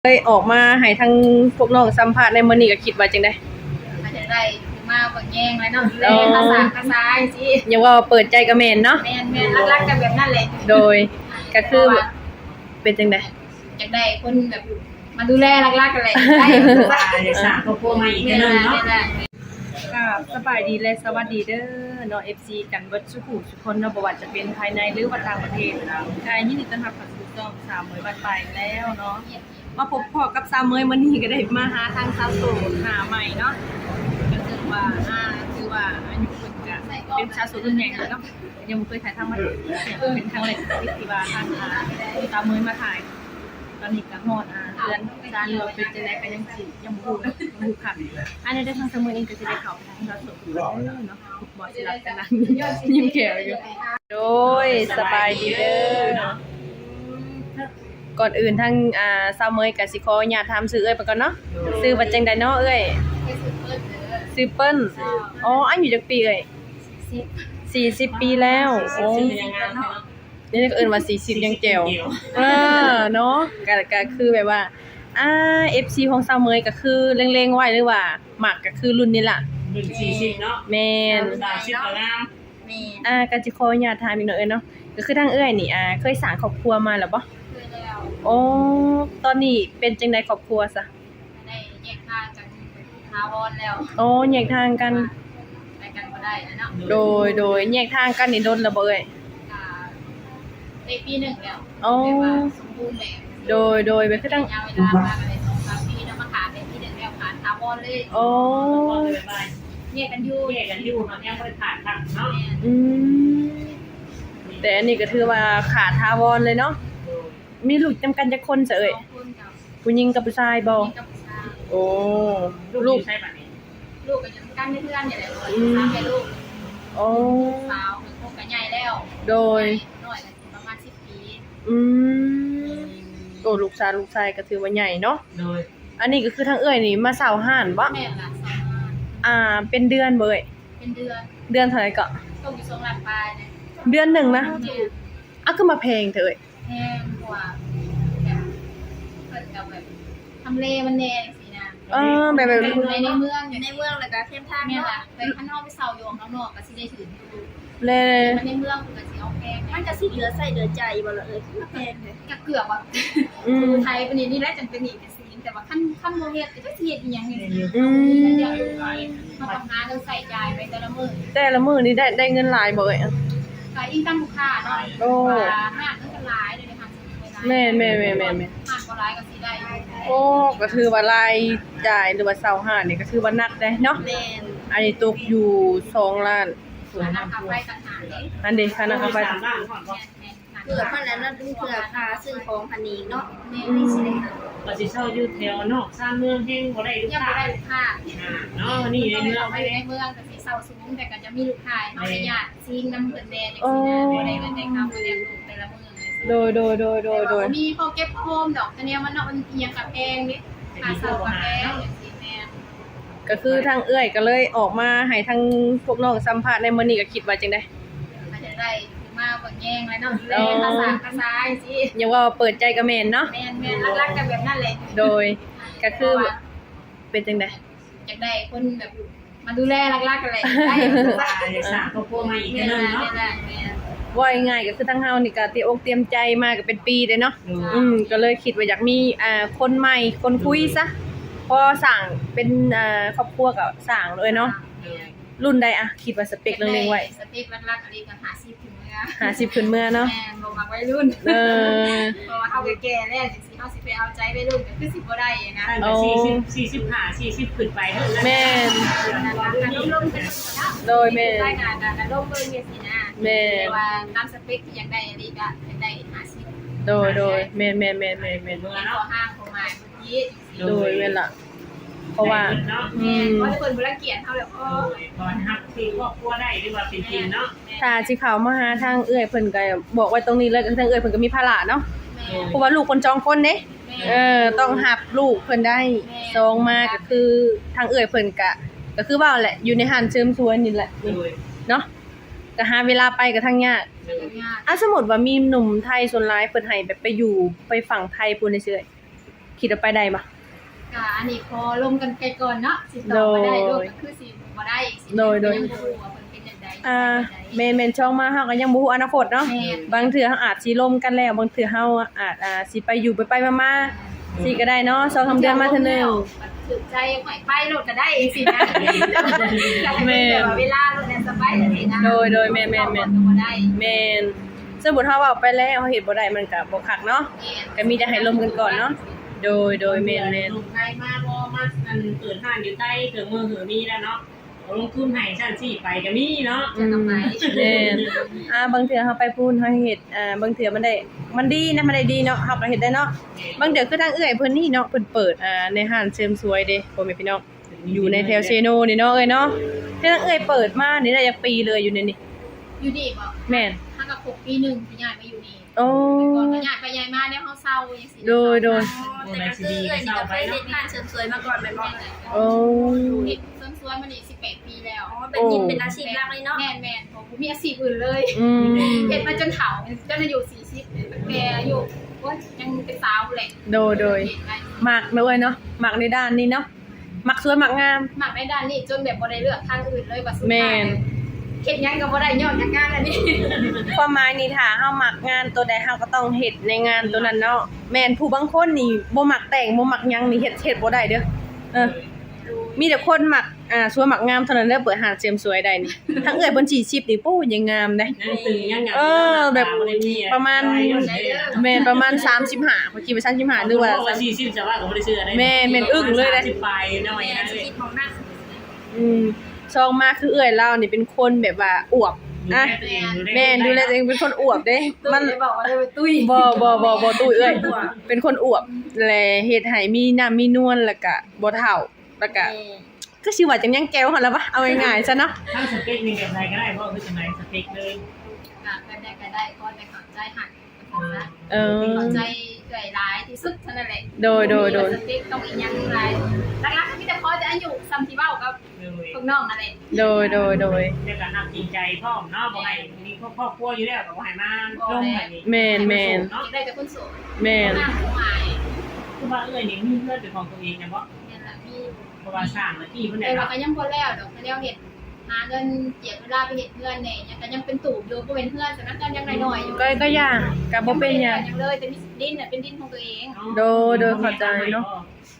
ເລີຍອອກມາໃຫ້ທາງພວກນ້ອງສຳພາດໃນມື້ນີ້ ກໍຄິດວ່າຈັ່ງໃດ? ກໍຢາກໄດ້ຜູ້ມາເບິ່ງແຍງແຫຼະເນາະ ແລະ ໂອ້ ພາສາພາສາຈັ່ງຊີ້ ຢ່າເວົ້າເປີດໃຈກໍແມ່ນເນາະ. ແມ່ນໆ ຫຼັກໆກໍແບບນັ້ນແຫຼະ. ໂດຍ ກໍຄື ເພາະວ່າ ເປັນຈັ່ງໃດ? ຢາກໄດ້ຄົນແບບມາດູແລຫຼັກໆນັ້ນແຫຼະ ໄດ້ ເພາະວ່າຢາກສ້າງຄອບຄົວໃໝ່ອີກເທື່ອໜຶ່ງເນາະ. ແມ່ນແຫຼະ ແມ່ນແຫຼະ. ກາບສະບາຍດີ ແລະ ສະຫວັດດີເດີເນາະ ເອັຟຊີ ກັນເບິດສູ່ຜູ້ສູ່ຄົນເນາະ ບໍ່ວ່າຈະເປັນພາຍໃນ ຫຼືວ່າຕ່າງປະເທດ. ກາຍິນດີຕ້ອນຮັບເຂົ້າສູ່ຊ່ອງສາວເໝີຍບ້ານປາຍແລ້ວເນາະ. ມາພົບພໍ້ກັບສາວເໝີຍມື້ນີ້ ກໍໄດ້ມາຫາທາງສາວໂສດໜ້າໃໝ່ເນາະ ກໍຖືວ່າ ອ່າ ຖືວ່າອາຍຸເພິ່ນກໍເປັນສາວໂສດລຸ້ນໃຫຍ່ແລ້ວເນາະ ຍັງບໍ່ເຄີຍຖ່າຍທຳມາ ເປັນຄັ້ງແລກໃນຊີວິດທີ່ວ່າທາງ ອ່າ ສາວເໝີຍມາຖ່າຍ. ຕອນນີ້ກໍຮອດ ອ່າ ເຮືອນຊານ ຫຼືວ່າເປັນຈັ່ງໃດກໍຍັງຊິ ຍັງບໍ່ຮູ້ເນາະ ຍັງບໍ່ຮູ້ຄັກ. ອັນນີ້ໄດ້ທາງສາວເໝີຍເອງກໍຊິໄດ້ເຂົ້າໄປທາງສາວໂສດເນາະ ບໍ່ຊິລັບກັນນະ ຍິ້ມແຂວຢູ່. ໂດຍ ສະບາຍດີເດີ. ກ່ອນອື່ນທາງ ອ່າ ສາວເໝີຍກໍຊິຂໍອະນຸຍາດຖາມຊື່ເອື້ອຍໄປກ່ອນເນາະ. ໂດຍ ຊື່ວ່າຈັ່ງໃດເນາະເອື້ອຍ? ເອື້ອຍຊື່ເปิ้ນເດີ. ຊື່ເປີ້ນ. ອໍ ອາຍຸຈັກປີເອື້ອຍ? ສີ່ສິບ ສີ່ສິບປີແລ້ວ. ໂອ້ ນີ້ກໍເອີ້ນວ່າສີ່ສິບຍັງແຈ່ວ. ເອີ ເນາະ ກໍ ກໍຄືແບບວ່າ ອ່າ ເອັຟຊີຂອງສາວເໝີຍກໍຄືເລັງໆໄວ້ ຫຼືວ່າມັກກໍຄືລຸ້ນນີ້ລະ ລຸ້ນສີ່ສິບເນາະ. ແມ່ນ ສາມສິບກໍງາມ. ແມ່ນ. ອ່າ ກໍຊິຂໍອະນຸຍາດຖາມອີກໜ້ອຍເນາະ ກໍຄືທາງເອື້ອຍນີ້ ອ່າ ເຄີຍສ້າງຄອບຄົວມາແລ້ວບໍ່? ເຄີຍແລ້ວ. ໂອ້ ຕອນນີ້ເປັນຈັ່ງໃດຄອບຄົວຊະ? ໄດ້ແຍກທາງກັນຖາວອນແລ້ວ. ໂອ້ ແຍກທາງກັນ ໄປກັນບໍ່ໄດ້ແລ້ວເນາະ. ໂດຍ ໂດຍ ແຍກທາງກັນນີ້ດົນແລ້ວບໍ່ເອື້ອຍ? ກໍໄດ້ປີໜຶ່ງແລ້ວ. ໂອ້ ແບບວ່າສົມບູນແບບ. ໂດຍ ໂດຍ ແບບຄືທາງ ໄລຍະເວລາມາກໍໄດ້ສອງສາມປີເນາະ ມາຂາໄດ້ປີໜຶ່ງແລ້ວ ຂາຖາວອນເລີຍ. ໂອ້ ແຍກກັນຢູ່ ແຍກກັນຢູ່ ເຮົາຍັງບໍ່ໄດ້ຂາດຄັກເນາະ. ແມ່ນ. ອືມ ແຕ່ອັນນີ້ກໍຖືວ່າຂາຖາວອນເລີຍເນາະ. ໂດຍ. ມີລູກນຳກັນຈັກຄົນຊະເອື້ອຍ? ສອງຄົນເຈົ້າ. ຜູ້ຍິງກັບຜູ້ຊາຍບໍ່? ຍິງກັບຜູ້ຊາຍ. ໂອ້ ລູກຢູ່ໃສບັດນີ້? ລູກກໍຢູ່ນຳກັນໃນເຮືອນນີ້ແຫຼະ. ອືມ ສາມແມ່ລູກ. ໂອ້ ສາວກໍໃຫຍ່ແລ້ວ. ໂດຍ. ນ້ອຍກໍຊິປະມານສິບປີ. ອືມ ໂອ້ ລູກສາວລູກຊາຍກໍຖືວ່າໃຫຍ່ເນາະ. ໂດຍ. ອັນນີ້ກໍຄືທາງເອື້ອຍນີ້ມາເຊົ່າຮ້ານບໍ່? ແມ່ນລະ ເຊົ່າຮ້ານ. ອ່າ ເປັນເດືອນບໍ່ເອື້ອຍ? ເປັນເດືອນ. ເດືອນເທົ່າໃດເກາະ? ຕົກຢູ່ສອງລ້ານປາຍເດ້. ເດືອນໜຶ່ງນະ? ແມ່ນ. ອ້າວ ຄືມາແພງແທ້ເອື້ອຍ? ແພງ ເພາະວ່າແບບ ເພິ່ນກໍແບບ ທຳເລມັນແດ່ຈັ່ງຊີ້ນະ. ເອີ ແບບ ແບບ ຢູ່ໃນ ໃນເມືອງ ຢູ່ໃນເມືອງ ແລ້ວກໍແຄມທາງ. ແມ່ນລະ ແຕ່ຄັນເຮົາໄປເຊົ່າຢູ່ຂ້າງນອກກໍຊິໄດ້ຖືກຢູ່ ແລະ ມັນໃນເມືອງເພິ່ນກໍຊິເອົາແພງ. ມັນກໍຊິເຫຼືອໃຊ້ເຫຼືອຈ່າຍຢູ່ບໍ່ລະເອື້ອຍ ຄືມາແພງແທ້? ກໍເກືອບອະ. ອືມ ໄທປານນີ້ ນີ້ແຫຼະຈັ່ງເປັນໜີ້ເປັນ ແຕ່ວ່າຄັນ ຄັນບໍ່ເຮັດກໍຈັກຊິເຮັດອີ່ຫຍັງຈັ່ງຊີ້. ອືມ ເຮົາຕ້ອງຫາເງິນໃຊ້ຈ່າຍໄປແຕ່ລະມື້ ແຕ່ລະມື້ນີ້ໄດ້ ໄດ້ເງິນຫຼາຍບໍ່ເອີຍ? ກໍອີງຕາມລູກຄ້າເນາະ. ໂອ້ ວ່າຮ້ານມັນກໍຫຼາຍເດ້ ຮ້ານ ແມ່ນໆໆໆໆ ຮ້ານບໍ່ຫຼາຍກໍຊິໄດ້ຢູ່. ໂອ້ ກໍຖືວ່າລາຍຈ່າຍ ຫຼືວ່າເຊົ່າຮ້ານນີ້ກໍຖືວ່າໜັກເດ້ເນາະ. ແມ່ນ. ອັນນີ້ຕົກຢູ່ສອງລ້ານ ຄ່ານ້ຳຄ່າໄຟຕ່າງຫາກເດ້. ອັນເດ ຄ່ານ້ຳຄ່າໄຟຕ່າງຫາກ. ແມ່ນໆ. ເກືອບຫັ້ນແຫຼະເນາະ ເກືອບຄ່າຊື້ຂອງຫັ້ນອີກເນາະ. ແມ່ນ. ອືມ ກໍຊິເຊົ່າຢູ່ແຖວນອກຊານເມືອງແຮງບໍ່ໄດ້ລູກຄ້າ ຍັງບໍ່ໄດ້ລູກຄ້າເນາະ. ນີ້ໃນເມືອງ ໄປຢູ່ໃນເມືອງກໍຊິເຊົ່າສູງ ແຕ່ກໍຈະມີລູກຄ້າເຮົາໄດ້ຍາດຊິງນຳເພິ່ນແດ່ຈັ່ງຊີ້ນະ. ອໍ ບໍ່ໄດ້ເງິນໄດ້ຄຳ ບໍ່ໄດ້ລູກແຕ່ລະມື້. ໂດຍໆໆໆ ແຕ່ວ່າບໍ່ມີພໍເກັບພໍໂຮມດອກ ແຕ່ແນວມັນເນາະ ມັນອີ່ຫຍັງກໍແພງເດ້ ຄ່າເຊົ່າກໍແພງຈັ່ງຊີ້. ແມ່ນ. ກໍຄືທາງເອື້ອຍກໍເລີຍອອກມາໃຫ້ທາງພວກນ້ອງສຳພາດໃນມື້ນີ້ ກໍຄິດວ່າຈັ່ງໃດ? ກໍຢາກໄດ້ຜູ້ມາເບິ່ງແຍງແຫຼະເນາະ ດູແລ ອໍ ພາສາພາສາຈັ່ງຊີ້. ຢ່າເວົ້າເປີດໃຈກໍແມ່ນເນາະ. ແມ່ນໆ ຫຼັກໆກໍແບບນັ້ນແຫຼະ. ໂດຍ ກໍຄື ເພາະວ່າ ເປັນຈັ່ງໃດ? ຢາກໄດ້ຄົນແບບ ມາດູແລຫຼັກໆຫັ້ນແຫຼະ ໄດ້ ເພາະວ່າຢາກສ້າງຄອບຄົວໃໝ່ອີກເທື່ອໜຶ່ງເນາະ. ແມ່ນໆ ແມ່ນໆ. ເວົ້າງ່າຍໆກໍຄືທາງເຮົານີ້ກໍຕຽມອົກຕຽມໃຈມາກໍເປັນປີເດ້ເນາະ. ໂດຍ. ອືມ ກໍເລີຍຄິດວ່າຢາກມີ ອ່າ ຄົນໃໝ່ ຄົນຄຸຍຊະ ພໍສ້າງເປັນ ອ່າ ຄອບຄົວກໍສ້າງເລີຍເນາະ. ໂດຍ. ລຸ້ນໃດອະ ຄິດວ່າສະເປັກເລັງໆໄວ້? ສະເປັກຫຼັກໆອີ່ຫຼີກໍຫ້າສິບຂຶ້ນເມືອ ຫ້າສິບຂຶ້ນເມືອເນາະ. ແມ່ນ ບໍ່ມັກໄວລຸ້ນ. ເອີ ເພາະວ່າເຮົາກໍແກ່ແລ້ວ ເຮົາຊິໄປເອົາໃຈໄວລຸ້ນກໍຄືຊິບໍ່ໄດ້ນະ. ໂອ້ ສີ່ສິບ ສີ່ສິບຫ້າ ສີ່ສິບຂຶ້ນໄປເນາະ. ແມ່ນ. ໂດຍ ແມ່ນ. ແມ່ນ. ແຕ່ວ່າຕາມສະເປັກທີ່ຢາກໄດ້ອີ່ຫຼີກໍຢາກໄດ້ຫ້າສິບ. ໂດຍໆ ແມ່ນໆໆໆໆ. ເພາະວ່າຫ້າງຂອງໝາຍເມື່ອກີ້. ໂດຍ ແມ່ນລະ ເພາະວ່າ ແມ່ນ ອືມ ເພາະເພິ່ນບໍ່ລັງກຽດເຮົາແລ້ວ ເພາະວ່າຮັກຄືຄອບຄົວໄດ້ ຫຼືວ່າເປັນຈິງເນາະ. ຖ້າຊິເຂົ້າມາຫາທາງເອື້ອຍເພິ່ນກໍບອກໄວ້ຕົງນີ້ເລີຍ ກໍທາງເອື້ອຍເພິ່ນກໍມີພາລະເນາະ. ແມ່ນ. ເພາະວ່າລູກເພິ່ນສອງຄົນເດ້. ແມ່ນ. ເອີ ຕ້ອງຮັບລູກເພິ່ນໄດ້. ແມ່ນ. ສອງມາກໍຄືທາງເອື້ອຍເພິ່ນກໍ ກໍຄືເວົ້າແຫຼະ ຢູ່ໃນຮ້ານເສີມສວຍນີ້ແຫຼະ ໂດຍ ເນາະ ກໍຫາເວລາໄປກໍທັງຍາກ. ໂດຍ. ອາ ສົມມຸດວ່າມີໜຸ່ມໄທສ່ວນຫຼາຍເພິ່ນໃຫ້ແບບໄປຢູ່ໄປຝັ່ງໄທພຸ້ນ ເອີຍ ຄິດ ຄິດວ່າໄປໄດ້ບໍ່? ກະອັນນີ້ຂໍລົມກັນໄປກ່ອນເນາະ ຊິຕອບບໍ່ໄດ້ ໂດຍ ໂດຍ ກໍຄືຊິບໍ່ໄດ້ ໂດຍ ໂດຍ ກໍຍັງບໍ່ຮູ້ວ່າເພິ່ນເປັນຈັ່ງໃດ ອ່າ ຊິໄປແນວໃດ ແມ່ນໆ ຊ່ອງມາເຮົາກໍຍັງບໍ່ຮູ້ອະນາຄົດເນາະ ແມ່ນ ບາງເທື່ອເຮົາອາດຊິລົມກັນແລ້ວ ບາງເທື່ອເຮົາອາດ ອ່າ ຊິໄປຢູ່ໄປໆມາໆ ຊິກໍໄດ້ເນາະ ສອງສາມເດືອນມາເທື່ອໜຶ່ງ ຖືກໃຈຂ້ອຍໄປໂລດກໍໄດ້ຈັ່ງຊີ້ນະ ແມ່ນ ແບບວ່າເວລາໂລດແລ້ວສະບາຍຈັ່ງຊີ້ນະ ໂດຍໆ ແມ່ນໆໆ ກໍບໍ່ໄດ້ ແມ່ນ ສົມມຸດເຮົາເວົ້າໄປແລ້ວ ເຮົາເຮັດບໍ່ໄດ້ ມັນກໍບໍ່ຄັກເນາະ ແມ່ນ ກໍມີແຕ່ໃຫ້ລົມກັນກ່ອນເນາະ ໂດຍໆ ແມ່ນໆ ລົງໄທມາບໍ່ ມາອັນເປີດຮ້ານຢູ່ໄທ ເຄື່ອງມືຖືມີແລ້ວເນາະ ລົງທຶນໃຫ້ຊັ້ນຊີ້ ໄປກໍມີເນາະ ອືມ ແມ່ນ ອ່າ ບາງເທື່ອເຮົາໄປພຸ້ນ ເຮົາເຮັດ ອ່າ ບາງເທື່ອມັນໄດ້ ມັນດີນະ ມັນໄດ້ດີເນາະ ເຮົາກໍເຮັດໄດ້ເນາະ ບາງເທື່ອຄືທາງເອື້ອຍເພິ່ນນີ້ເນາະ ເພິ່ນເປີດ ອ່າ ໃນຮ້ານເສີມສວຍເດ້ ພໍ່ແມ່ພີ່ນ້ອງ ຢູ່ໃນແຖວເຊໂນນີ້ເນາະ ເອື້ອຍເນາະ ແຕ່ທາງເອື້ອຍເປີດມານີ້ໄດ້ຈັກປີເລີຍຢູ່ໃນນີ້? ຢູ່ນີ້ບໍ່? ແມ່ນ ຫາກໍຄົບປີໜຶ່ງທີ່ຍ້າຍມາຢູ່ນີ້ ໂອ້ ແຕ່ກ່ອນກໍຍ້າຍໄປຍ້າຍມາແນວເຮົາເຊົ່າຈັ່ງຊີ້ ໂດຍໆ ແຕ່ກໍຄືເອື້ອຍນີ້ກໍເຄີຍເຮັດຮ້ານເສີມສວຍມາກ່ອນແມ່ນບໍ່? ໂອ້ ເຮັດເສີມສວຍມານີ້ສິບແປດປີແລ້ວ ອໍ ແບບນີ້ເປັນອາຊີບຫຼັກເລີຍເນາະ ແມ່ນໆ ບໍ່ມີອາຊີບອື່ນເລີຍ ອືມ ເຮັດມາຈົນເຖົ້າ ຈົນອາຍຸສີ່ສິບ ແຕ່ອາຍຸ ໂອ້ຍ ຍັງເປັນສາວພຸ້ນແຫຼະ ໂດຍໆ ມັກເນາະເອື້ອຍເນາະ ມັກໃນດ້ານນີ້ເນາະ ມັກສວຍມັກງາມ ມັກໃນດ້ານນີ້ຈົນແບບບໍ່ໄດ້ເລືອກທາງອື່ນເລີຍ ວ່າສຸດທ້າຍ ແມ່ນ ເຮັດຫຍັງກໍບໍ່ໄດ້ຍ້ອນງານອັນນີ້ ຄວາມໝາຍນີ້ ຖ້າເຮົາມັກງານໂຕໃດ ເຮົາກໍຕ້ອງເຮັດໃນງານໂຕນັ້ນເນາະ ແມ່ນ ຜູ້ບາງຄົນນີ້ບໍ່ມັກແຕ່ງ ບໍ່ມັກຫຍັງນີ້ ເຮັດ ເຮັດບໍ່ໄດ້ເດີ້ ເອີ ມີແຕ່ຄົນມັກ ອ່າ ສວຍມັກງາມເທົ່ານັ້ນເດີ້ ເປີດຮ້ານເສີມສວຍໄດ້ນີ້ ທາງເອື້ອຍເພິ່ນສີ່ສິບນີ້ ໂອ້ ຍັງງາມເດ້ ຍັງຕຶງຍັງຫຍັງ ເອີ ແບບປະມານ ແມ່ນ ປະມານສາມສິບຫ້າ ຂ້ອຍຄິດວ່າສາມສິບຫ້າ ຫຼືວ່າສີ່ສິບ ຈະວ່າກໍບໍ່ໄດ້ເຊື່ອເດ້ ແມ່ນ ແມ່ນ ອຶ້ງເລີຍເດ້ ສາມສິບປາຍເນາະ ແມ່ນ ອືມ ຊ່ອງມາຄືເອື້ອຍລາວນີ້ເປັນຄົນແບບວ່າອວບ ອ່ະ ແມ່ນ ດູແລຕົວເອງເປັນຄົນອວບເດ້ ມັນ ຕຸ້ຍ ບໍ່ ບໍ່ ບໍ່ ບໍ່ຕຸ້ຍເອື້ອຍ ເປັນຄົນອວບ ແລະເຮັດໃຫ້ມີນ້ຳມີນວນ ແລ້ວກະບໍ່ເຖົ້າ ແລ້ວກະ ຄືຊິວ່າຈັ່ງຫຍັງ ແກວຫັ້ນລະວະ ເອົາງ່າຍໆຊະເນາະ ທາງສະເປັກນີ້ແບບໃດກໍໄດ້ບໍ່ ຄືຈັ່ງໃດ ສະເປັກເລີຍ ກະແບບໃດກໍໄດ້ ຂໍແຕ່ເຂົ້າໃຈຫັ້ນ ເອີ ເຂົ້າໃຈເອື້ອຍຫຼາຍທີ່ສຸດເທົ່ານັ້ນແຫຼະ ໂດຍໆໆ ສະເປັກຕ້ອງອີ່ຫຍັງຫຼາຍ ຫຼັກໆກໍມີແຕ່ຂໍແຕ່ອາຍຸສ່ຳທີ່ເວົ້າກັບ ໂດຍ ພວກນ້ອງຫັ້ນແຫຼະ ໂດຍໆໆ ແລ້ວກໍຮັກຈິງໃຈພ້ອມເນາະ ບໍ່ໃຫ້ມີຄອບຄົວຢູ່ແລ້ວກໍບໍ່ໃຫ້ມາລົມແບບນີ້ ແມ່ນໆ ຢາກໄດ້ແຕ່ຄົນໂສດ ແມ່ນ ຄືວ່າເອື້ອຍນີ້ມີເຮືອນເປັນຂອງຕົວເອງແມ່ນບໍ່? ແມ່ນລະ ມີ ເພາະວ່າສ້າງມາທີ່ພຸ້ນແຫຼະ ແຕ່ວ່າກໍຍັງບໍ່ແລ້ວດອກ ແນວເຮັດ ຫາເງິນຈຽກເວລາໄປເຮັດເຮືອນແດ່ ຍັງ ກໍຍັງເປັນຕູບຢູ່ ບໍ່ແມ່ນເຮືອນຊັ້ນນະ ເຮືອນຍັງນ້ອຍໆຢູ່ ກໍ ກໍຢ່າ ກໍບໍ່ເປັນຫຍັງ ຍັງເລີຍ ແຕ່ມີດິນນະ ເປັນດິນຂອງຕົວເອງ ໂດຍ ໂດຍ ເຂົ້າໃຈເນາະ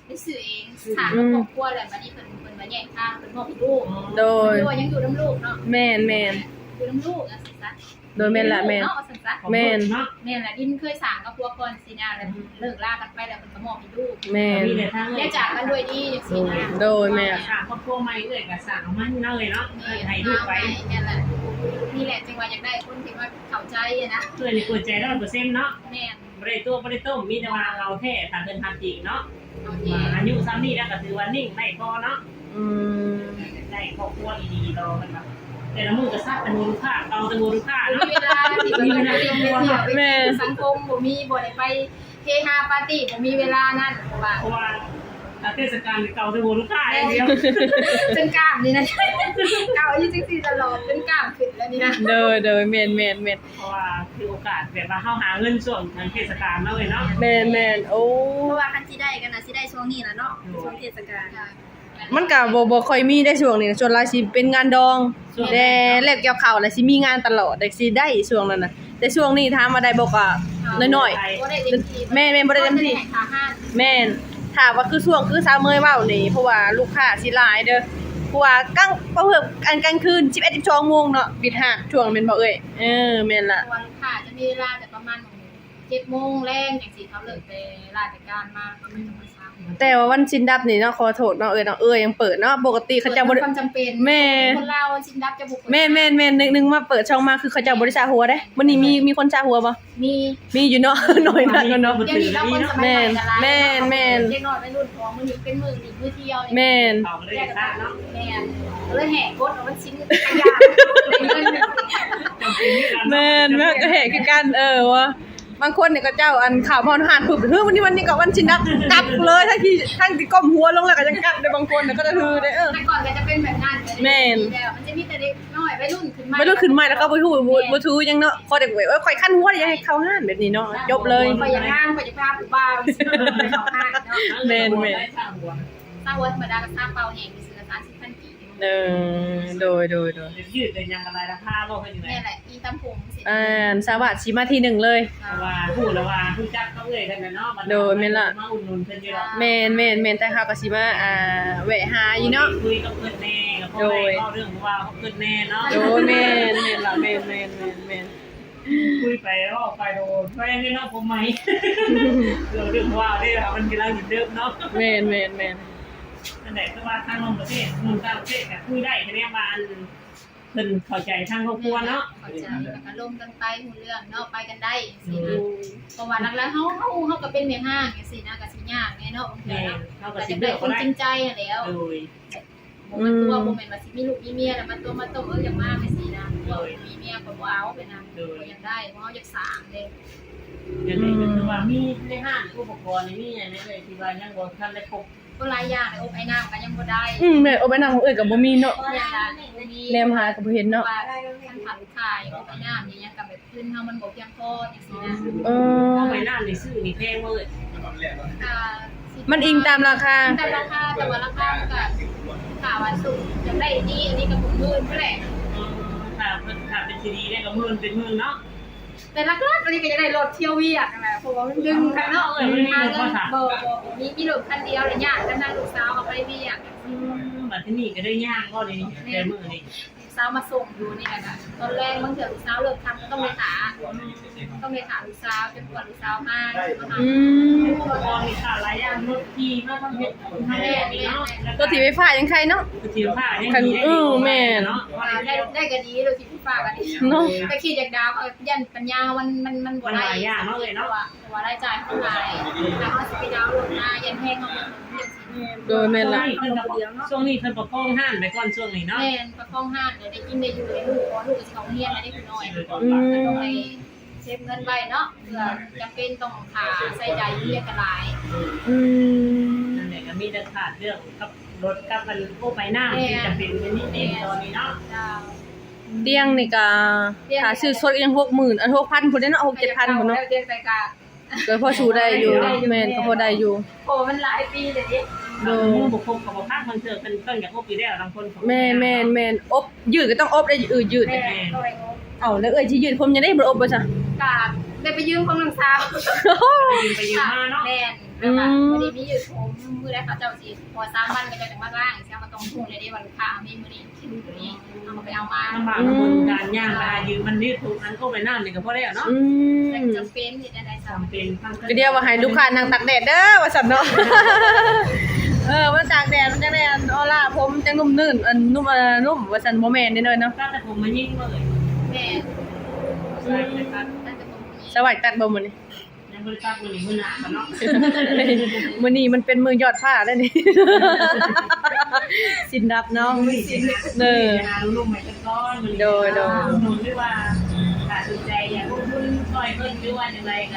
ໄດ້ຊື້ເອງ ສ້າງກັບຄອບຄົວແລ້ວ ບັດນີ້ເພິ່ນ ເພິ່ນວ່າແຍກທາງ ເພິ່ນມອບໃຫ້ລູກ ໂດຍ ເພິ່ນວ່າຍັງຢູ່ນຳລູກເນາະ ແມ່ນໆ ຢູ່ນຳລູກ ຈັ່ງຊີ້ຊະ ໂດຍ ແມ່ນລະ ແມ່ນ ເນາະ ວ່າຊັ້ນຊະ ແມ່ນ ແມ່ນລະ ດິນເຄີຍສ້າງກັບຜົວກ່ອນຊີ້ນະ ແລ້ວເລີກລາກັນໄປແລ້ວ ເພິ່ນກໍມອບໃຫ້ລູກ ແມ່ນ ຢ່າຈາກກັນດ້ວຍດີຈັ່ງຊີ້ນະ ໂດຍ ແມ່ນ ສ້າງຄອບຄົວໃໝ່ເອື້ອຍກໍສ້າງເອົາໃໝ່ເນາະ ເອື້ອຍເນາະ ແມ່ນ ໃຫ້ລູກໄປ ແມ່ນລະ ນີ້ແຫຼະ ຈຶ່ງວ່າຢາກໄດ້ຄົນທີ່ວ່າເຂົ້າໃຈນະ ເອື້ອຍນີ້ເປີດໃຈຮ້ອຍເປີເຊັນເນາະ ແມ່ນ ບໍ່ໄດ້ຕົວະບໍ່ໄດ້ຕົ້ມ ມີແຕ່ວ່າເອົາແທ້ ຖ້າເພິ່ນຮັກຈິງເນາະ ເອົາແທ້ ອາຍຸສ່ຳນີ້ແລ້ວກໍຖືວ່ານິ່ງໄດ້ພໍເນາະ ອືມ ໄດ້ຄອບຄົວດີໆ ລໍເພິ່ນວ່າ ແຕ່ລະມື້ກໍຊັກແຕ່ຫົວລູກຄ້າ ເປົ່າແຕ່ຫົວລູກຄ້າເນາະ ມີເວລາທີ່ ມີເວລາ ແມ່ນ ສັງຄົມບໍ່ມີ ບໍ່ໄດ້ໄປເຮຮາປາຕີ້ ບໍ່ມີເວລານັ້ນ ເພາະວ່າ ເພາະວ່າ ອ່າ ເທດສະການເກົ່າແຕ່ຫົວລູກຄ້າຢ່າງດຽວ ຈົນກ້າມນີ້ນະ ເກົ່າຢູ່ຈັ່ງຊີ້ຕະຫຼອດ ຈົນກ້າມຂຶ້ນແລ້ວນີ້ນະ ໂດຍ ໂດຍ ແມ່ນໆໆ ເພາະວ່າຖືໂອກາດແບບວ່າເຮົາຫາເງິນຊ່ວງເທດສະການເນາະເອີຍເນາະ ແມ່ນໆ ໂອ້ ເພາະວ່າຄັນຊິໄດ້ກໍໜ້າຊິໄດ້ຊ່ວງນີ້ລະເນາະ ໂດຍ ຊ່ວງເທດສະການ ມັນກໍບໍ່ ບໍ່ຄ່ອຍມີໄດ້ຊ່ວງນີ້ນະ ສ່ວນຫຼາຍຊິເປັນງານດອງ ຊ່ວງ ແຕ່ແລ້ວກ່ຽວເຂົ້າແລ້ວຊິມີງານຕະຫຼອດ ແຕ່ຊິໄດ້ຊ່ວງນັ້ນນະ ແຕ່ຊ່ວງນີ້ຖາມວ່າໄດ້ບໍ່ກໍໜ້ອຍໆ ບໍ່ໄດ້ເຕັມທີ່ ແມ່ນໆ ບໍ່ໄດ້ເຕັມທີ່ ແມ່ນ ຖ້າວ່າຄືຊ່ວງຄືສາວເມຍເວົ້ານີ້ ເພາະວ່າລູກຄ້າຊິຫຼາຍເດີ ເພາະວ່າກາງ ເພາະວ່າອັນກາງຄືນສິບເອັດ ສິບສອງໂມງເນາະ ປິດຮ້ານຊ່ວງແມ່ນບໍ່ເອີຍ? ເອີ ແມ່ນລະ ເພາະວ່າລູກຄ້າຈະມີເວລາແຕ່ປະມານ ເຈັດໂມງແລງຈັ່ງຊີ້ ເຂົາເລີກແຕ່ລາຊະການມາ ແຕ່ວ່າວັນສິນດັບນີ້ເນາະ ຂໍໂທດເນາະເອີຍເນາະ ເອີຍຍັງເປີດເນາະ ປົກກະຕິເຂົາເຈົ້າບໍ່ໄດ້ ເປັນຄວາມຈຳເປັນ ແມ່ນ ຄົນລາວວັນສິນດັບຈະບໍ່ເປີດ ແມ່ນໆໆ ນຶກ ນຶກມາເປີດຊ່ອງມາ ຄືເຂົາເຈົ້າບໍ່ໄດ້ສະຫົວເດ້ ມື້ນີ້ມີ ມີຄົນສະຫົວບໍ່? ມີ ມີຢູ່ເນາະ ໜ້ອຍໜັກເນາະ ແມ່ນ ແມ່ນໆ ເດັກນ້ອຍໄວລຸ້ນຂອງມື້ນີ້ເປັນມື້ນີ້ມື້ທ່ຽວນີ້ ແມ່ນ ເຂົາກໍເລີຍໄດ້ຊະເນາະ ແມ່ນ ກໍເລີຍແຫ່ກົດເອົາວັນສິນຂະຫຍາດ ແມ່ນ ມັນກໍແຫ່ຄືກັນ ເອີ ວ່າ ບາງຄົນນີ້ເຂົາເຈົ້າ ອັນ ເຂົ້າມາຮອດຮ້ານປຶບ ເຮີ ວັນນີ້ ວັນນີ້ກໍວັນຊິນະ ກັບເລີຍ ທັງທີ່ ທັງທີ່ກົ້ມຫົວລົງແລ້ວກໍຍັງກັບເດ້ ບາງຄົນນະ ກໍຈະຖືເດ້. ເອີ ແຕ່ກ່ອນກໍຈະເປັນແບບນັ້ນ ແມ່ນ ແລ້ວມັນຈະມີແຕ່ເດັກນ້ອຍໄວລຸ້ນຂຶ້ນໃໝ່ ໄວລຸ້ນຂຶ້ນໃໝ່ແລ້ວກໍບໍ່ຮູ້ ບໍ່ ແມ່ນ ບໍ່ຖືຫຍັງເນາະ ຂໍແຕ່ແບບ ເອີ ຂ້ອຍຄັນຫົວ ຢາກໃຫ້ເຂົ້າຮ້ານແບບນີ້ເນາະ ຈົບເລີຍ. ຂ້ອຍຢາກງາມ ຂ້ອຍຢາກພາຜູ້ບ່າວ ເຂົ້າຮ້ານເນາະ. ແມ່ນໆ. ຊາວຫົວທຳມະດາກໍຊາວເປົ່າແຫ້ງຊື່ໆ ສາມສິບພັນກີບ. ເອີ ໂດຍ ໂດຍ ໂດຍ. ຢືດໄດ້ຫຍັງກໍໄດ້ລາຄາບໍ່ ຄືຈັ່ງໃດ? ແມ່ນແຫຼະ ອີຕຳຜົມຊີ້ ອ່າ ສາວາດຊິມາທີໜຶ່ງເລີຍ ເພາະວ່າຮູ້ແລ້ວວ່າຮູ້ຈັກກັບເອື້ອຍເພິ່ນແຫຼະເນາະ. ໂດຍ ແມ່ນລະ ມາອຸດໜູນເພິ່ນຢູ່ດອກ. ແມ່ນໆໆ ແຕ່ເຮົາກໍຊິມາ ອ່າ ແວະຫາຢູ່ເນາະ ຄຸຍກັບເພິ່ນແນ່ ກໍພໍໄດ້ເວົ້າເລື່ອງເວົ້າກັບເພິ່ນແນ່ເນາະ. ໂດຍ ແມ່ນ ແມ່ນລະ ແມ່ນໆໆໆ. ຄຸຍໄປເວົ້າໄປໂດນ ວ່າຫຍັງເນາະ ຜົມໃໝ່ ເລື່ອງ ເລື່ອງວ່າເດ້ ມັນກຳລັງເລີ່ມເນາະ. ແມ່ນໆໆ. ນັ້ນແຫຼະ ຄືວ່າທາງໜຸ່ມປະເທດ ໜຸ່ມຕ່າງປະເທດກໍຄຸຍໄດ້ ສະແດງວ່າ ອັນ ເພິ່ນເຂົ້າໃຈທາງຄອບຄົວເນາະ. ເຂົ້າໃຈ ແລ້ວກໍລົມກັນໄປ ຮູ້ເລື່ອງເນາະ ໄປກັນໄດ້ຊີ້ນະ. ໂດຍ ເພາະວ່າຫຼັກໆ ເຮົາ ເຮົາ ເຮົາກໍເປັນແມ່ຮ້າງຈັ່ງຊີ້ນະ ກໍຊິຍາກແດ່ເນາະ ບາງເທື່ອເນາະ ເຮົາກໍຊິເລືອກບໍ່ໄດ້ ກໍຢາກໄດ້ຄົນຈິງໃຈຫັ້ນແຫຼ້ວ. ໂດຍ. ບໍ່ແມ່ນຕົວະ ອືມ ບໍ່ແມ່ນວ່າຊິມີລູກມີເມຍແລ້ວມາຕົວະ ມາຕົວະ ເອີ ຢາກມາຈັ່ງຊີ້ນະ. ໂດຍ. ມີເມຍກໍບໍ່ເອົາໄປນຳ. ໂດຍ. ບໍ່ຢາກໄດ້ ເພາະເຮົາຢາກສ້າງເດ້. ຈັ່ງໃດກໍຄືວ່າ ອືມ ມີໃນຮ້ານອຸປະກອນນີ້ ມີຫຍັງແດ່ເອື້ອຍ ທີ່ວ່າຍັງບໍ່ທັນໄດ້ຄົບ? ໂອ້ ຫຼາຍຢ່າງເດ້ ອົບໄອນ້ຳກໍຍັງບໍ່ໄດ້. ອືມ ແມ່ນ ອົບໄອນ້ຳຂອງເອື້ອຍກໍບໍ່ມີເນາະ. ແມ່ນລະ ບໍ່ມີ ແນມຫາກໍບໍ່ເຫັນເນາະ ວ່າຄັນຂາດຂາຍອົບໄອນ້ຳນີ້ຫຍັງກໍແບບ ທຶນເຮົາມັນບໍ່ພຽງພໍຈັ່ງຊີ້ນະ. ເອີ ເອົາໄປນ້ຳນີ້ຊື້ນີ້ແພງບໍ່ເອື້ອຍ? ກໍ ມັນອີງຕາມລາຄາ ອີງຕາມລາຄາ ແຕ່ວ່າລາຄາມັນກໍ ຖ້າວ່າສູງ ຢາກໄດ້ດີ ອັນນີ້ກໍໝື່ນພຸ້ນແຫຼະ. ເອີ ຖ້າເພິ່ນ ຖ້າເປັນຊີດີນີ້ກໍໝື່ນ ເປັນໝື່ນເນາະ. ແຕ່ຫຼັກໆ ອັນນີ້ກໍຢາກໄດ້ລົດທ່ຽວວຽກຫັ້ນແຫຼະ ເພາະວ່າມັນດຶງຄັກເນາະ. ເອີ ມັນມີລົດບໍ່? ບໍ່ ບໍ່ ບໍ່ມີ ມີລົດຄັນດຽວ ແລ້ວຍາກນຳລູກສາວເອົາໄປວຽກ. ອືມ ບັດທີນີ້ກໍໄດ້ຍ່າງບໍ່ນີ້ ແຕ່ມື້ນີ້? ລູກສາວມາສົ່ງຢູ່ນີ້ແຫຼະ ຕອນແລງບາງເທື່ອລູກສາວເລີກທຳກໍຕ້ອງໄດ້ຖ້າ ຕ້ອງໄດ້ຖ້າລູກສາວຈົນກວ່າລູກສາວມາ. ອືມ ອຸປະກອນມີຄ່າຫຼາຍຢ່າງ ລົດຂີ່ມາທຳເຮັດ ແມ່ນໆ ເນາະ. ລົດຖີບໄຟຟ້າຍັງໄຄເນາະ ລົດຖີບໄຟຟ້າຍັງ ຄັນ ເອີ ແມ່ນ ໄດ້ ໄດ້ກໍດີ ລົດຖີບໄຟຟ້າກໍດີເນາະ. ແຕ່ຂີ່ຈັກດາວກໍຢ້ານປັນຍາມັນ ມັນ ມັນບໍ່ໄດ້ ມັນຫຼາຍຢ່າງເນາະເອື້ອຍເນາະ ເພາະວ່າ ເພາະວ່າລາຍຈ່າຍມັນຫຼາຍ ຖ້າເຮົາຊິໄປດາວລົດມາຢ້ານແຮງເຮົາບໍ່ ໂດຍ ແມ່ນລະ ຊ່ວງນີ້ເພິ່ນປະຄອງຮ້ານໄປກ່ອນ ຊ່ວງນີ້ເນາະ. ແມ່ນ ປະຄອງຮ້ານ ໄດ້ກິນໄດ້ຢູ່ ໄດ້ລູກ ເພາະວ່າລູກກໍຊິເຂົ້າໂຮງຮຽນແລ້ວເດ້ ຜູ້ນ້ອຍ. ອືມ ຕ້ອງໄດ້ເຊບເງິນໄວ້ເນາະ ເພື່ອຈຳເປັນຕ້ອງຄ່າໃຊ້ຈ່າຍໂຮງຮຽນກໍຫຼາຍ. ອືມ ນັ້ນແຫຼະ ກໍມີແຕ່ຂາດເລື່ອງກັບລົດກັບອັນ ໂອ້ ໄປນ້ຳ ແມ່ນ ທີ່ຈຳເປັນ ແມ່ນ ຕອນນີ້ເນາະ. ເຈົ້າ ຕຽງນີ້ກໍ ຕຽງ ຖ້າຊື້ສົດກໍຍັງຫົກໝື່ນ ອັນ ຫົກພັນພຸ້ນເດ້ເນາະ ຫົກເຈັດພັນພຸ້ນເນາະ. ຕຽງໄປກໍ ກໍພໍສູ້ໄດ້ຢູ່ ໄດ້ຢູ່ ແມ່ນ ກໍພໍໄດ້ຢູ່ ໂອ້ ມັນຫຼາຍປີແລ້ວເດ້. ໂດຍ ບໍ່ຄົບກໍບໍ່ຄັກ ບາງເທື່ອເພິ່ນຕ້ອງຢາກອົບຢູ່ແລ້ວ ບາງຄົນ. ແມ່ນໆໆ ອົບ ຍືດກໍຕ້ອງອົບໄດ້ ຍືດ ຍືດ. ແມ່ນ ເອົາ ແລ້ວເອື້ອຍຊິຍືດຜົມຈັ່ງໃດ ບໍ່ໄດ້ອົບບໍ່ຊະ? ກໍໄດ້ໄປຢືມຂອງນ້ອງສາວ ໄປຢືມໄປຢືມມາເນາະ. ແມ່ນ ແບບວ່າ ອືມ ບໍ່ໄດ້ມີຍືດຜົມ ມື້ໃດເຂົາເຈົ້າຊິ ພໍສາມວັນເຂົາເຈົ້າຈັ່ງມາລ້າງ ຊິເຮົາກໍຕ້ອງຮູ້ແລ້ວເດ້ວ່າລູກຄ້າເຮົາມີມື້ນີ້ ເຮົາກໍໄປເອົາມາ. ລຳບາກນຳ ອືມ ການຍ່າງໄປຫາຢືມມັນນີ້ ຜູ້ອັນກໍໄປນ້ຳນີ້ກໍບໍ່ໄດ້ເນາະ. ອືມ ແຕ່ກໍຈຳເປັນ ເຮັດແນວໃດຊະ ຈຳເປັນ. ກໍດຽວວ່າໃຫ້ລູກຄ້ານັ່ງຕາກແດດເດີວ່າຊັ້ນເນາະ. ເອີ ມັນຕາກແດດມັນຈັ່ງໄດ້ອັນອອລ່າ ຜົມຈັ່ງນຸ້ມນຸ້ນ ອັນນຸ້ມ ເອີ ນຸ້ມວ່າຊັ້ນ. ບໍ່ແມ່ນເດ້ເນາະ ຕັດແຕ່ຜົມມາຍິງເລີຍ. ແມ່ນ ອືມ ຕັດແຕ່ຜົມມາຍິງ. ສະຫວາຍຕັດບໍ່ມື້ນີ້? ຍັງບໍ່ໄດ້ຕັດ ມື້ນີ້ມື້ໜ້າກ່ອນເນາະ. ມື້ນີ້ມັນເປັນມື້ຍອດຟ້າເດ້ນີ້ ສິນດັບເນາະ. ມື້ນີ້ສິນດັບ ເດີ ຫາໜຸ່ມໃຫ້ເພິ່ນກ່ອນ. ໂດຍໆ ໜຸ່ມໆ ຫຼືວ່າຖ້າສົນໃຈຢາກລົງທຶນຊ່ອຍເພິ່ນ ຫຼືວ່າຈັ່ງໃດກໍ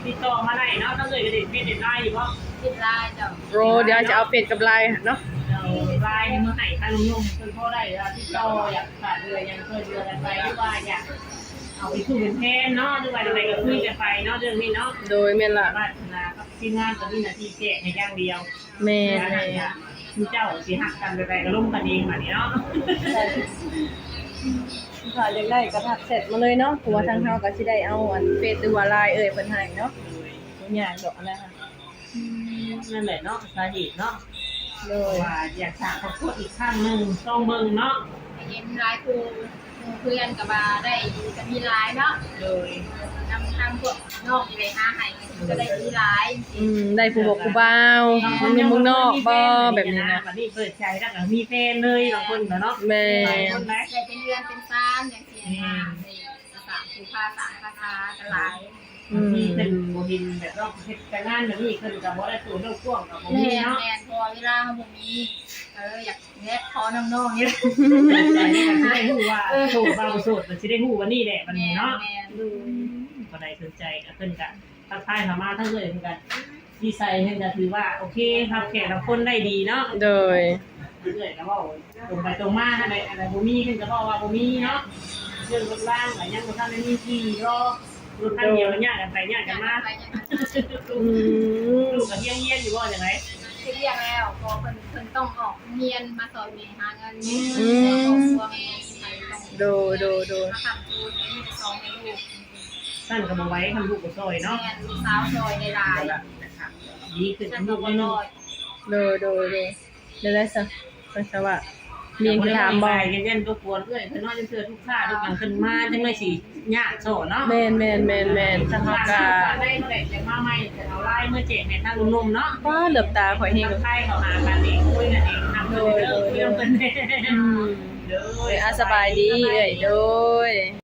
ຕິດຕໍ່ມາໄດ້ເນາະ. ທາງເອື້ອຍກໍເຮັດເຟສເຮັດໄລນ໌ຢູ່ບໍ່? ເຮັດໄລນ໌ເຈົ້າ. ໂອ້ ດຽວຈະເອົາເຟສກັບໄລນ໌ເນາະ. ເຈົ້າ ໄລນ໌ນີ້ມາໃຫ້ທາງໜຸ່ມໆ ເພິ່ນພໍໄດ້ ແລ້ວຕິດຕໍ່ ຢາກຝາກເຫຼືອຫຍັງ ຊ່ວຍເຫຼືອກັນໄປ ຫຼືວ່າຢາກ ເອົາເປັນຄູ່ເປັນແຟນເນາະ ຫຼືວ່າຈັ່ງໃດກໍຄຸຍກັນໄປເນາະ ເລື່ອງນີ້ເນາະ. ໂດຍ ແມ່ນລະ ວາດສະໜາກັບທີມງານກໍມີໜ້າທີ່ແຈກໃຫ້ຢ່າງດຽວ. ແມ່ນໆ ຊຸມເຈົ້າຊິຮັກກັນແບບໃດກໍລົມກັນເອງບາດນີ້ເນາະ. ຖ້າຢາກໄດ້ກໍທັກແຊັດມາເລີຍເນາະ ເພາະວ່າທາງເຮົາກໍຊິໄດ້ເອົາອັນເຟສ ຫຼືວ່າໄລນ໌ເອື້ອຍເພິ່ນໃຫ້ເນາະ. ໂດຍ ບໍ່ຍາກດອກອັນນັ້ນ. ອືມ ນັ້ນແຫຼະເນາະ ສາເຫດເນາະ. ໂດຍ ວ່າຢາກສ້າງຄອບຄົວອີກຄັ້ງໜຶ່ງ ລອງເບິ່ງເນາະ. ໄດ້ເຫັນຫຼາຍຄູ່ ໝູ່ເພື່ອນກໍວ່າໄດ້ ກໍມີຫຼາຍເນາະ. ໂດຍ ນຳທາງພວກນ້ອງນີ້ໄດ້ຫາໃຫ້ ກໍໄດ້ມີຫຼາຍ. ອືມ ໄດ້ຜູ້ບອກຜູ້ບ່າວ ເມືອງນອກບໍ່ ແບບນີ້ນະ. ບັດນີ້ເປີດໃຈແລ້ວກໍມີແຟນເລີຍ ບາງຄົນກໍເນາະ. ແມ່ນ ບາງຄົນໄດ້ ໄດ້ເປັນເຮືອນເປັນຊານຈັ່ງຊີ້ນະ. ແມ່ນ ໄດ້ສ້າງພູຜາສ້າງຜາສາກໍຫຼາຍ. ອືມ ບາງທີເພິ່ນບໍ່ເຫັນແບບເຮົາເຮັດການງານແບບນີ້ ເພິ່ນກໍບໍ່ໄດ້ໂຕໂລກກວ້າງກໍບໍ່ມີເນາະ. ແມ່ນໆ ເພາະວ່າເວລາເຮົາບໍ່ມີ ເອີ ຢາກແນບພໍນ້ອງໆນີ້ແຫຼະ. ແຕ່ນີ້ກໍຊິໄດ້ຮູ້ວ່າ ເອີ ໂສດບໍ່ໂສດ ກໍຊິໄດ້ຮູ້ວັນນີ້ແຫຼະ ບັດນີ້ເນາະ. ແມ່ນໆ ໂດຍ ບໍ່ໄດ້ສົນໃຈ ກໍເພິ່ນກໍທັກທາຍເຂົ້າມາ ທາງເອື້ອຍເພິ່ນກໍນິໄສເພິ່ນກໍຖືວ່າໂອເຄ ຮັບແຂກຮັບຄົນໄດ້ດີເນາະ. ໂດຍ ເອື້ອຍກໍເວົ້າຕົງໄປຕົງມາຫັ້ນແຫຼະ ອັນໃດບໍ່ມີເພິ່ນກໍເວົ້າວ່າບໍ່ມີເນາະ. ເລື່ອງລົດລາງກໍຍັງບໍ່ທັນໄດ້ມີທີ່ ລໍລົດຄັນດຽວ ໂດຍ ກໍຍາດກັນໄປຍາດກັນມາ. ອືມ ລູກກໍຮຽນ ຮຽນຢູ່ບໍ່? ຈັ່ງໃດ? ຮຽນແລ້ວ ເພາະເພິ່ນ ເພິ່ນຕ້ອງອອກໂຮງຮຽນມາຊ່ອຍແມ່ຫາເງິນ. ອືມ ແມ່ ໂດຍ ໂດຍ ໂດຍ ມາຄ້ຳຈູນ ມີແຕ່ສອງແມ່ລູກ. ຊັ້ນກໍບໍ່ໄຫວ ຄັນລູກບໍ່ຊ່ອຍເນາະ. ແມ່ນ ລູກສາວຊ່ອຍໄດ້ຫຼາຍ ດີຂຶ້ນ ຊັ້ນກໍບໍ່ລອດ. ໂດຍ ໂດຍ ໂດຍ ແນວໃດຊະ ໄປສະວະ ມີຫຍັງຊິຖາມບໍ່? ຢ້ານ ຢ້ານລົບກວນເອື້ອຍເພິ່ນເນາະ ຈັ່ງເທື່ອລູກຄ້າລູກຫຍັງເພິ່ນມາ ຈັ່ງໜ້ອຍຊິຍາກໂຊເນາະ. ແມ່ນໆໆໆ ທາງເຮົາກໍ ໄດ້ເມື່ອໃດຈະມາໃໝ່ ຈະເອົາລາຍເມືອແຈກໃຫ້ທາງໜຸ່ມໆເນາະ. ປ້າ ເຫຼືອບຕາຂ້ອຍແຮງ ທັກທາຍເຂົ້າຫາກັນເອງ ຄຸຍກັນເອງ ນຳເພິ່ນເດີ ໂດຍ ຄຸຍນຳເພິ່ນ. ອືມ ໂດຍ ອ່າ ສະບາຍດີເອື້ອຍ ໂດຍ.